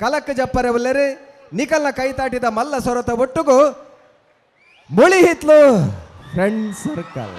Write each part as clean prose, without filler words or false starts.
ಕಲಕ್ ಜಪ್ಪರೆ ಉಲ್ಲೆರ್. ನಿಕಲ್ನ ಕೈತಾಟಿದ ಮಲ್ಲ ಸೊರತ ಒಟ್ಟುಗು ಮುಳಿಹಿತ್ಲು ಫ್ರೆಂಡ್ ಸರ್ಕಲ್.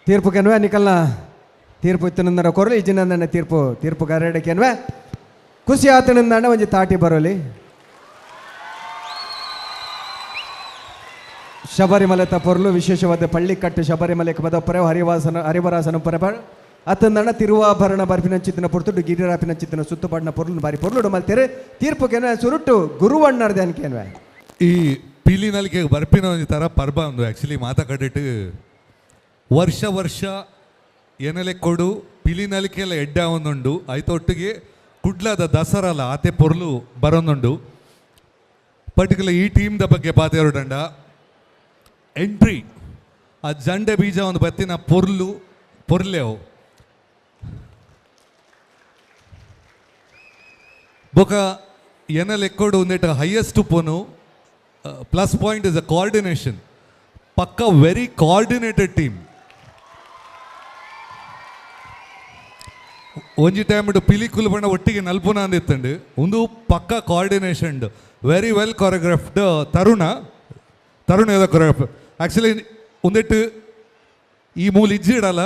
ತೀರ್ಪು ಕೆನ್ವೆ ನಿಕಲ್ನ ತೀರ್ಪು ಇತ್ತನಂದರ ಕೊರಲು ಇಜ್ಜಿನಂದಣ್ಣ ತೀರ್ಪು ತೀರ್ಪು ಕೆನ್ವೆ ಖುಷಿ ಆತನಂದಣ್ಣ ಒಂಜಿ ತಾಟಿ ಬರೋಲಿ. ಶಬರಿಮಲೆ ತಪೊರ್ಲು ವಿಶೇಷವಾದ ಪಳ್ಳಿಕಟ್ಟು ಶಬರಿಮಲೆ ಪದಪರೆ ಹರಿವಾಸನ ಹರಿವರಾಸನ ಪರ ಅತ್ತಂದಣ್ಣ ತಿರುವಾಭರಣ ಬರ್ಪಿನ ಚಿತ್ತಿನ ಪೊರ್ತುಡು ಗಿರಿರಾಪಿನ ಚಿತ್ತಿನ ಸುತ್ತುಪಾಡಿನ ಪೊರ್ಲು ಬಾರಿ ಪೊರ್ಲುಡು ಮಲ್ತೇರೆ ತೀರ್ಪು ಕೆನ್ವೆ ಸುರುಟ್ಟು ಗುರುವಣ್ಣರ್ದೆ ಅನ್ಕೇನ್ವೆ. ಈ ಪಿಲಿನಲಿಕೆ ಬರ್ಪಿನ ಒಂಜಿ ಥರ ಪರ್ಬ ಒಂದು ಆ್ಯಕ್ಚುಲಿ ಮಾತಾ ಕಡೆಟ್ ವರ್ಷ ವರ್ಷ ಎನಲೆ ಕೊಡು ಪಿಲಿನಲಿಕೆಲ್ಲ ಎಡ್ಡೆ ಒಂದುಂಡು ಐತೊಟ್ಟಿಗೆ ಕುಡ್ಲದ ದಸರಲ್ಲ ಆತೆ ಪೊರ್ಲು ಬರೋನುಂಡು. ಪರ್ಟಿಕ್ಯುಲರ್ ಈ ಟೀಮ್ದ ಬಗ್ಗೆ ಪಾತೆರೊಡಂಡ ಎಂಟ್ರಿ ಆ ಜಂಡೆ ಬೀಜ ಒಂದು ಬತ್ತಿನ ಪೊರ್ಲು ಪೊರ್ಲೆವು ಬೊಕ ಎನಲೆ ಕೊಡು ಒಂದೇಟ ಹೈಯೆಸ್ಟ್ ಪೋನು plus point is a coordination ಪಕ್ಕ ವೆರಿ ಕೋಆರ್ಡಿನೇಟೆಡ್ ಟೀಮ್. ಒಂಜಿ ಟೈಮ್ ಪಿಲಿಕುಲು ಬಣ್ಣ ಒಟ್ಟಿಗೆ ನಲ್ಪುನ ಅಂದಿತ್ತಂಡು ಒಂದು ಪಕ್ಕ coordination very well choreographed. Tarun Tarun ಏದ ಕೊರಿಯೋಗ್ರಾಫ್ ಆ್ಯಕ್ಚುಲಿ ಒಂದಿಟ್ಟು ಈ ಮೂಲ ಇಜ್ಜಿಡಲ್ಲ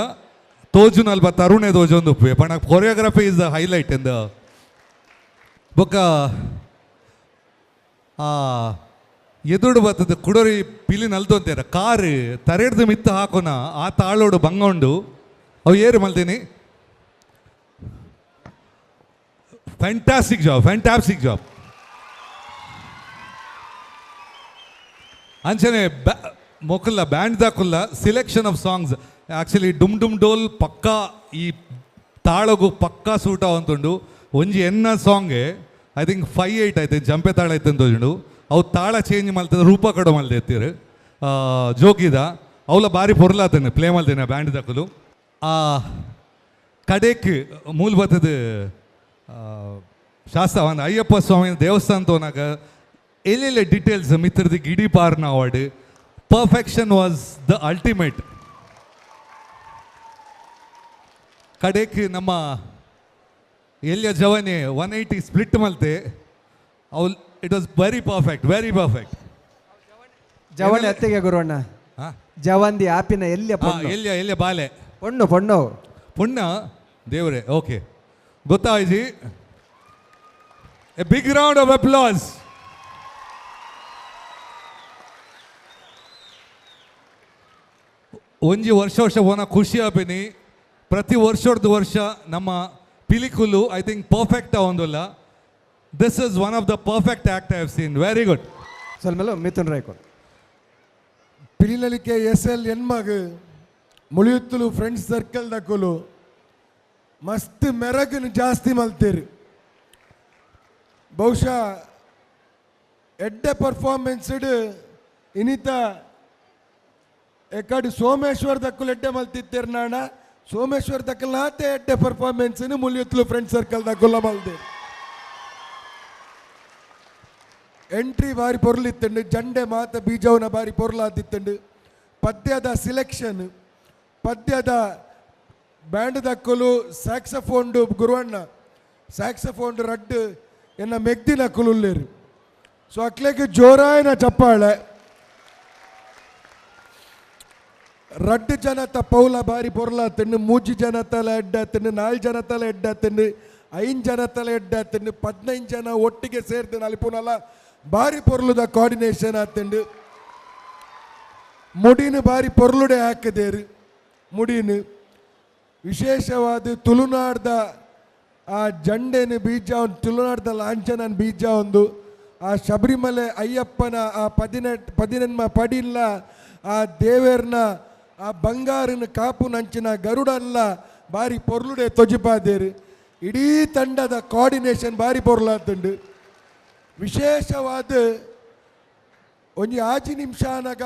ತೋಜುನಲ್ಪ ಅಲ್ಪ ತರುಣೆ ತೋಜೊಂದು ಉಪ್ಪು ಪಂಡ ಕೊರಿಯೋಗ್ರಫಿ is the highlight ಎಂದ. ಬೊಕ್ಕ ಆ ಎದುರು ಬತ್ತದ ಕುಡೋರಿ ಪಿಲಿ ನಲ್ತೊಂತೇರ ಕಾರ್ ತರೆಡ್ದು ಮಿತ್ತ ಹಾಕೋನ ಆ ತಾಳೋಡು ಬಂಗ ಉಂಡು ಅವು ಏರು ಮಲ್ತೀನಿ. Fantastic job, fantastic job. ಅಂಚನೆ ಮೊಕುಲ್ಲ ಬ್ಯಾಂಡ್ ದಾಕುಲ್ಲ selection of songs actually ಡುಮ್ ಡುಮ್ ಡೋಲ್ ಪಕ್ಕಾ ಈ ತಾಳಗು ಪಕ್ಕಾ ಸೂಟ್ ಅವಂತುಂಡು. ಒಂಜಿ ಎನ್ನ ಸಾಂಗೆ I think 5-8 ಐತೆ ಜಂಪೆ ತಾಳ ಐತೆ ಅಂತ ಉಂಡು ಅವು ತಾಳ ಚೇಂಜ್ ಮಲ್ತದ ರೂಪ ಕಡೆ ಮಲ್ದೆ ಎತ್ತೀರು ಜೋಗಿದ ಅವಲ ಬಾರಿ ಪೊರ್ಲಾತನೆ ಪ್ಲೇ ಮಲ್ತೇನೆ ಬ್ಯಾಂಡ್ ದಾಕುಲು. ಆ ಕಡೆಕ್ ಮೂಲ ಬತ್ತದ ಶಾಸ್ತ್ರ ಒಂದು ಅಯ್ಯಪ್ಪ ಸ್ವಾಮಿ ದೇವಸ್ಥಾನ ತೋನಾಗ ಎಲ್ಲೆಲ್ಲ details ಮಿತ್ರದಿ ಗಿಡಿ ಪಾರ್ನ award perfection was the ultimate. ಕಡೆಕ್ ನಮ್ಮ ಎಲ್ಲಿಯ ಜವನೆ 180 ಸ್ಪ್ಲಿಟ್ ಮಲ್ತೆ ಅವು it was very perfect, very perfect. ಜವಳಿ ಅತ್ತಿಗೆ ಗುರುವಣ್ಣ ಜವಂದಿ ಆಪಿನ ಎಲ್ಲಿಯ ಎಲ್ಲಿಯ ಎಲ್ಲಿಯ ಬಾಲೆ ಪೊಣ್ಣು ಪೊಣ್ಣು ಪುಣ್ಯ ದೇವರೇ ಓಕೆ ಗೊತ್ತಾಯ್ತು. A big round of applause. ಒಂಜಿ ವರ್ಷ ವರ್ಷ ಓನ ಖುಷಿ ಆಪಿನಿ ಪ್ರತಿ ವರ್ಷದ ವರ್ಷ ನಮ್ಮ ಪಿಲಿಕುಲು I think perfect ಒಂದುಲ್ಲ. This is one of the perfect act I have seen. Very good. ಸ್ವಲ್ಪ ಮಿಥುನ್ ರಾಯ್ಕೋಡ್ ಪಿಲಿನಲಿಕೆ ಎಸ್ ಎಲ್ ಎನ್ಮಗ್ ಮುಳಿಯುತ್ತಲು ಫ್ರೆಂಡ್ಸ್ ಸರ್ಕಲ್ ದಕ್ಕಲು ಮಸ್ತ್ ಮೆರಗನ್ನು ಜಾಸ್ತಿ ಮಲ್ತೀರಿ. ಬಹುಶಃ ಎಡ್ಡೆ ಪರ್ಫಾರ್ಮೆನ್ಸ್ ಇನಿತ ಎಕಡೆ ಸೋಮೇಶ್ವರ ದಕ್ಕಲು ಎಡ್ಡೆ ಮಲ್ತಿತ್ತೀರ್ ನಾಣ ಸೋಮೇಶ್ವರ ದಕ್ಕಲ್ ನಾತೆ ಎಡ್ಡೆ ಪರ್ಫಾರ್ಮೆನ್ಸ್ ಮುಳಿಯುತ್ತಲು ಫ್ರೆಂಡ್ಸ್ ಸರ್ಕಲ್ ದಕ್ಕುಲ್ಲ ಮಲ್ತೀರಿ. ಎಂಟ್ರಿ ಬಾರಿ ಪೊರ್ಲಿತ್ತಂಡು ಜಂಡೆ ಮಾತ ಬೀಜವನ ಬಾರಿ ಪೊರ್ಲಾದಿತ್ತಂಡು ಪದ್ಯದ ಸಿಲೆಕ್ಷನ್ ಪದ್ಯದ ಬ್ಯಾಂಡ್ ದಕ್ಕಲು ಸ್ಯಾಕ್ಸಫೋನ್ಡು ಗುರುವಣ್ಣ ಸ್ಯಾಕ್ಸಫೋನ್ ರಡ್ಡು ಎನ್ನ ಮೆಗ್ದಿನ ಕುಲುಲ್ಲೇರು. ಸೊ ಅಕ್ಲೆಗ್ ಜೋರಾಯನ ಚಪ್ಪಾಳೆ. ರಡ್ಡು ಜನತ ಪೌಲ ಬಾರಿ ಪೊರ್ಲಾತಂಡು ಮೂಜಿ ಜನತಲ ಎಡ್ಡಾತಂಡು ನಾಲ್ ಜನತಲ ಎಡ್ಡಾತಂಡು ಐನ್ ಜನತಲ ಎಡ್ಡಾತಂಡು 15 ಜನ ಒಟ್ಟಿಗೆ ಸೇರ್ದು ನಲಿಪುನಲ ಬಾರಿ ಪೊರ್ಲುದ ಕೋಆರ್ಡಿನೇಷನ್ ಆತಂಡು. ಮುಡಿನ ಬಾರಿ ಪೊರ್ಲುಡೆ ಹಾಕದೇರು ಮುಡಿನ ವಿಶೇಷವಾದ ತುಳುನಾಡ್ದ ಆ ಜಂಡೆನ ಬೀಜ ತುಳುನಾಡ್ದ ಲಾಂಛನ ಬೀಜ ಒಂದು ಆ ಶಬರಿಮಲೆ ಅಯ್ಯಪ್ಪನ ಆ 18 ಪಡಿಲ್ಲ ಆ ದೇವೇರ್ನ ಆ ಬಂಗಾರನ ಕಾಪು ನಂಚಿನ ಗರುಡಲ್ಲ ಬಾರಿ ಪೊರ್ಲುಡೆ ತೊಜಿಪಾದೇರು. ಇಡೀ ತಂಡದ ಕೋಆರ್ಡಿನೇಷನ್ ಬಾರಿ ಪೊರ್ಲಾತುಂಡು. ವಿಶೇಷವಾದ ಒಂಜಿ ಆಜಿ ನಿಮಿಷ ಆನಗ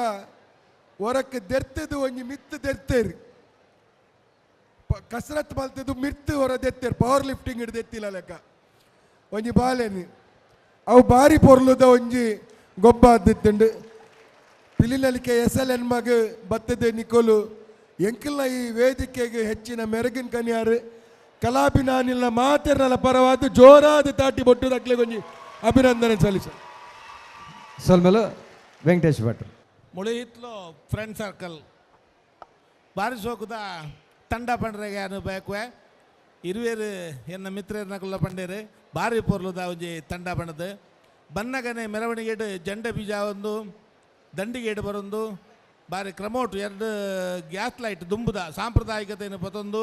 ಹೊರಕ್ಕೆ ದೆರ್ತದು ಒಂಜಿ ಮಿತ್ತು ದೆರ್ತೇರು ಕಸರತ್ ಮಲ್ತದ್ದು ಮಿರ್ತು ಹೊರ ದೆತ್ತೇರು ಪವರ್ ಲಿಫ್ಟಿಂಗ್ ಹಿಡ್ದೆತ್ತಿಲ್ಲ ಲೆಕ್ಕ ಒಂಜಿ ಬಾಲೆನಿ ಅವು ಬಾರಿ ಪೊರ್ಲುದ ಒಂಜಿ ಗೊಬ್ಬ ಆದಿತ್ತುಂಡು. ಪಿಲಿನಲಿಕೆ ಎಸ್ ಎಲ್ ಎನ್ ಮಗ ಬತ್ತದೆ ನಿಕೋಲು ಎಂಕಲ್ನ ಈ ವೇದಿಕೆಗೆ ಹೆಚ್ಚಿನ ಮೆರಗಿನ ಕನಿಯಾರು ಕಲಾಭಿನಾನಿಲ್ನ ಮಾತೆರ್ನಲ ಪರವಾದ ಜೋರಾದ ತಾಟಿ ಬೊಟ್ಟು ದಕ್ಲೆ ಒಂಜಿ ಅಭಿನಂದನೆ ಸಲ್ಲಿಸ. ಸೊಲ್ಮೆಲು ವೆಂಕಟೇಶ್ ಭಟ್. ಮುಳಿಹಿತ್ಲು ಫ್ರೆಂಡ್ ಸರ್ಕಲ್ ಬಾರಿ ಸೋಕುದ ತಂಡ ಪಂಡ್ರೆಗೆ ಅನು ಬಯಕುವೆ. ಇರುವೇರು ಎನ್ನ ಮಿತ್ರರ್ನಕುಲ್ಲ ಪಂಡೇರು ಬಾರಿ ಪೊರ್ಲುದ ಒಂಜಿ ತಂಡ ಪಂಡದು. ಬನ್ನಗನೆ ಮೆರವಣಿಗೆಡು ಜಂಡ ಬೀಜ ಒಂದು ದಂಡಿಗೇಡು ಬರೊಂದು ಬಾರಿ ಕ್ರಮೋಟು ಎರಡು ಗ್ಯಾಸ್ ಲೈಟ್ ದುಂಬುದ ಸಾಂಪ್ರದಾಯಿಕತೆಯನ್ನು ಪತೊಂದು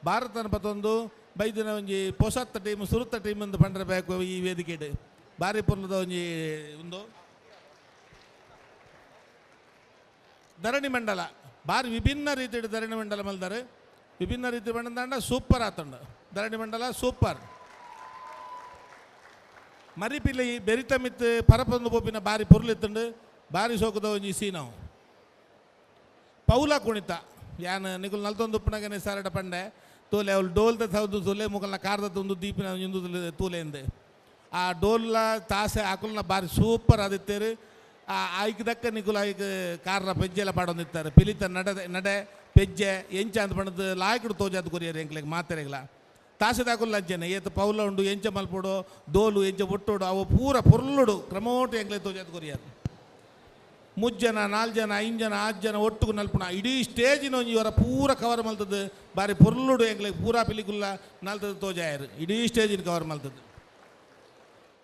ಭಾರತನ ಪತೊಂದು ಬೈದಿನ ಒಂಜಿ ಪೊಸತ್ತ ಟೀಮ್ ಸುರುತ್ತ ಟೀಮ್ ಎಂದು ಪಂಡ್ರೆ ಬೇಕು ಈ ವೇದಿಕೆಡು ಬಾರಿ ಪೊರ್ಲುದ ಒಂಜಿ ಒಂದು ಧರಣಿ ಮಂಡಲ ಬಾರಿ ವಿಭಿನ್ನ ರೀತಿಯ ಧರಣಿ ಮಂಡಲ ಮಲ್ದಾರೆ. ವಿಭಿನ್ನ ರೀತಿ ಮಂಡಲ ಸೂಪರ್ ಆತಂಡು ಧರಣಿ ಮಂಡಲ ಸೂಪರ್. ಮರಿಪಿಲಿ ಬೆರಿತ ಮಿತ್ತು ಪರಪೊಂದು ಪೋಪಿನ ಬಾರಿ ಪೊರ್ಲಿತ್ತುಂಡು ಬಾರಿ ಸೋಕುದ ಒಂಜಿ ಸೀನವು. ಪೌಲ ಕುಣಿತ ಯಾನ್ ನಿಕುಲು ನಲ್ತೊಂದು ಉಪ್ಪುನಗನೆ ಸಾರಡ ಪಂಡೆ ತೂಲೆ ಅವಳು ಡೋಲ್ದ ಸೌದು ತೂಲೆ ಮುಗಲ್ನ ಕಾರ್ದ ತುಂದು ದೀಪಿನ ಇಂದು ತೂಲೆ ಎಂದೆ ಆ ಡೋಲ್ಲ ತಾಸೆ ಆಕುಲ್ನ ಬಾರಿ ಸೂಪರ್ ಆದಿತ್ತೇರು. ಆ ಆಯ್ಕೆ ದಕ್ಕ ನಿಕುಲು ಆಯ್ಕೆ ಕಾರ್ನ ಪೆಜ್ಜೆಲ್ಲ ಪಾಡೊಂದಿತ್ತಾರೆ. ಪಿಲಿತ ನಡೆ ನಡೆ ಪೆಜ್ಜೆ ಎಂಚ ಅಂತ ಪಂಡದು ಲಾಯ್ಕುಡು ತೋಜಾದ ಕೊರಿಯರು ಎಂಕ್ಲೆಗ್ ಮಾತೆರೆಗ್ಲ ತಾಸೆ ದಾಕುಲ್ ಲಜ್ಜನೆ ಏತು ಪೌಲ ಉಂಡು ಎಂಚ ಮಲ್ಪೊಡು ದೋಲು ಎಂಚ ಒಟ್ಟೋಡು ಅವು ಪೂರ ಪೊರ್ಲುಡು ಕ್ರಮೋಟು ಎಂಕ್ಲೆ ತೋಜಾದ ಕೊರಿಯರು. 3 ಜನ 4 ಜನ 5 ಜನ 6 ಜನ ಒಟ್ಟುಗು ನಲ್ಪುಣ ಇಡೀ ಸ್ಟೇಜಿನ ಒಂಜಿ ಇವರ ಪೂರ ಕವರ್ ಮಲ್ತದ್ದು ಬಾರಿ ಪೊರ್ಲುಡು ಎಂಕ್ಲೆಗ್ ಪೂರಾ ಪಿಲಿಕುಲ್ಲ ನಲ್ತದ್ದು ತೋಜಾಯರು ಇಡೀ ಸ್ಟೇಜಿನ ಕವರ್ ಮಲ್ತದ್ದು.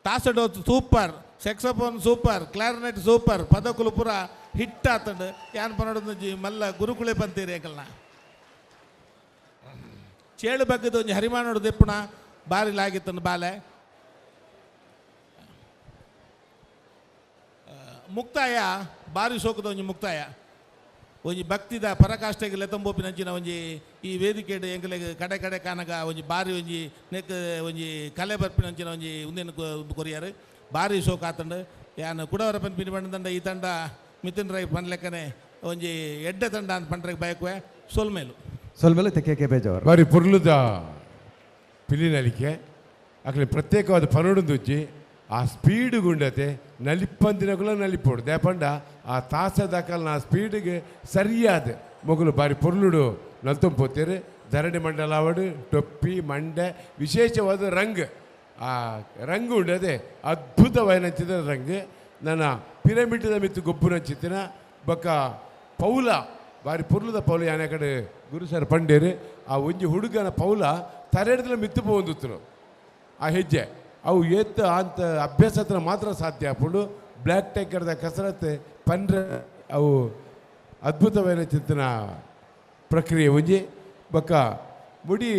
ತಾಸೆಡೋತು super, saxophone super, clarinet super, ಪದಕುಲು ಪೂರ ಹಿಟ್ ಆತಂಡು ಯಾನ್ ಪನೊಡೊಂಜಿ ಮಲ್ಲ ಗುರುಕುಲೆ ಪಂತೀರಿ ಎಂಕಲ್ನ. ಚೇಳು ಬಗ್ಗದ ಒಂಜಿ ಹರಿಮಾನೋಡು ದೆಪ್ಪುಣ ಬಾರಿ ಲಾಗಿತ್ತಂಡು ಬಾಲೆ. ಮುಕ್ತಾಯ ಬಾರಿ ಸೋಕದ ಒಂಜಿ ಮುಕ್ತಾಯ ಒಂಜಿ ಭಕ್ತಿದ ಪರಕಾಷ್ಠೆಗೆ ಲೆತಂಬೋಪಿನಂಚಿನ ಒಂಜಿ ಈ ವೇದಿಕೆಡ್ ಎಂಕಲೆಗ್ ಕಡೆ ಕಡೆ ಕಾನಗ ಒಂಜಿ ಬಾರಿ ಒಂಜಿ ನೆಕ್ ಒಂಜಿ ಕಲೆ ಬರ್ಪಿನಂಚಿನ ಒಂಜಿ ಉಂದೆನ್ ಕೊರಿಯರು ಬಾರಿ ಸೋಕ ಆತಂಡು. ಯಾನ್ ಕುಡವರ ಪನ್ಪಿನ ಪಂಡ ಈ ತಂಡ ಮಿಥುನ್ ರೈ ಪನ್ಲೆಕ್ಕನೆ ಒಂಜಿ ಎಡ್ಡೆ ತಂಡ ಅಂತ ಪಂಡ್ರೆಗ್ ಬಯಕುವೆ. ಸೊಲ್ಮೇಲು ಸೊಲ್ಮೇಲು ಕೆ ಕೆ ಬೇಜವರು ಬಾರಿ ಪೊರ್ಲುದ ಪಿಲಿನಲಿಕೆ ಅಕ್ಲೆ ಪ್ರತ್ಯೇಕವಾದ ಪನೊಡುಂದುಜ್ಜಿ ಆ ಸ್ಪೀಡ್ ಗುಂಡತೆ ನಲಿಪ್ಪಂದಿನಗುಲ ನಲಿಪೋಡು ದೇಪಂಡ ಆ ತಾಸ ದಾಖಲ್ನ ಆ ಸ್ಪೀಡಿಗೆ ಸರಿಯಾದ ಮೊಗಲು ಬಾರಿ ಪೊರ್ಲುಡು ನಲ್ತೊಂಪೋತೀರಿ. ಧರಣಿ ಮಂಡಲ ಅವಡು ಟೊಪ್ಪಿ ಮಂಡೆ ವಿಶೇಷವಾದ ರಂಗ್ ಆ ರಂಗು ಉಂಡದೆ ಅದ್ಭುತವಾಯಿನಂಚಿದ ರಂಗ್ ನನ್ನ ಪಿರಮಿಡ್ದ ಮಿತ್ತು ಗೊಬ್ಬುನಂಚಿತ್ತಿನ ಬೊಕ್ಕ ಪೌಲ ಬಾರಿ ಪೊರ್ಲುದ ಪೌಲ ಯಾನೆ ಕಡೆ ಗುರು ಸರ್ ಪಂಡೇರು ಆ ಒಂಜಿ ಹುಡುಗನ ಪೌಲ ತರೆಡ್ದಲ ಮಿತ್ತು ಪೋಂದುತ್ತರು ಆ ಹೆಜ್ಜೆ ಅವು ಏತ್ ಅಂತ ಅಭ್ಯಾಸ ಹತ್ರ ಮಾತ್ರ ಸಾಧ್ಯ ಆಪುಂಡು. ಬ್ಲ್ಯಾಕ್ ಟೈಗರ್ದ ಕಸರತ್ತು ಪಂಡ್ರೆ ಅವು ಅದ್ಭುತವಾದ ಚಿಂತನ ಪ್ರಕ್ರಿಯೆ ಒಂಜಿ ಬೊಕ್ಕ ಮುಡಿ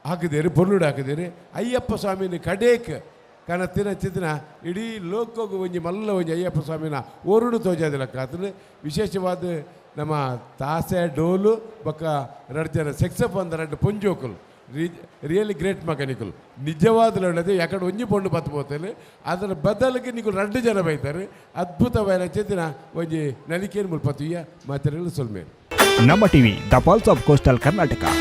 ಹಾಕಿದೇರಿ ಪೊರ್ಲುಡು ಹಾಕಿದೇರಿ ಅಯ್ಯಪ್ಪ ಸ್ವಾಮಿನ ಕಡೇಕ್ ಕನತ್ತಿನ ಚಿಂತನ ಇಡೀ ಲೋಕಗೂ ಒಂಜಿ ಮಲ್ಲ ಒಂಜಿ ಅಯ್ಯಪ್ಪ ಸ್ವಾಮಿನ ಓರುಡು ತೋಜಾದಿಲ್ಲ ಕಾತನು. ವಿಶೇಷವಾದ ನಮ್ಮ ತಾಸೆ ಡೋಲು ಬೊಕ್ಕ 2 ಜನ ಸೆಕ್ಸಪ್ ಅಂದ 2 ಪೊಂಜೋಕುಲು ರಿಯಲಿ ಗ್ರೇಟ್ ಮಗ ನಿಕುಲು ನಿಜವಾದ ಒಳ್ಳೆದು ಯಾಕಂದ್ರೆ ಒಂಜಿ ಪೊಂಡು ಬತ್ತು ಪೋತೇನೆ ಅದರ ಬದಲಿಗೆ ನಿಕುಲು 2 ಜನ ಬೈತಾರೆ ಅದ್ಭುತವಾದ ಚೇತನ ಒಂಜಿ ನಲಿಕೇನು ಮುಲ್ಪತ್ತುಯ್ಯ ಮಾತೆರೆಲ್ಲ ಸೊಲ್ಮೇರು. ನಮ್ಮ TV, the pulse of coastal Karnataka.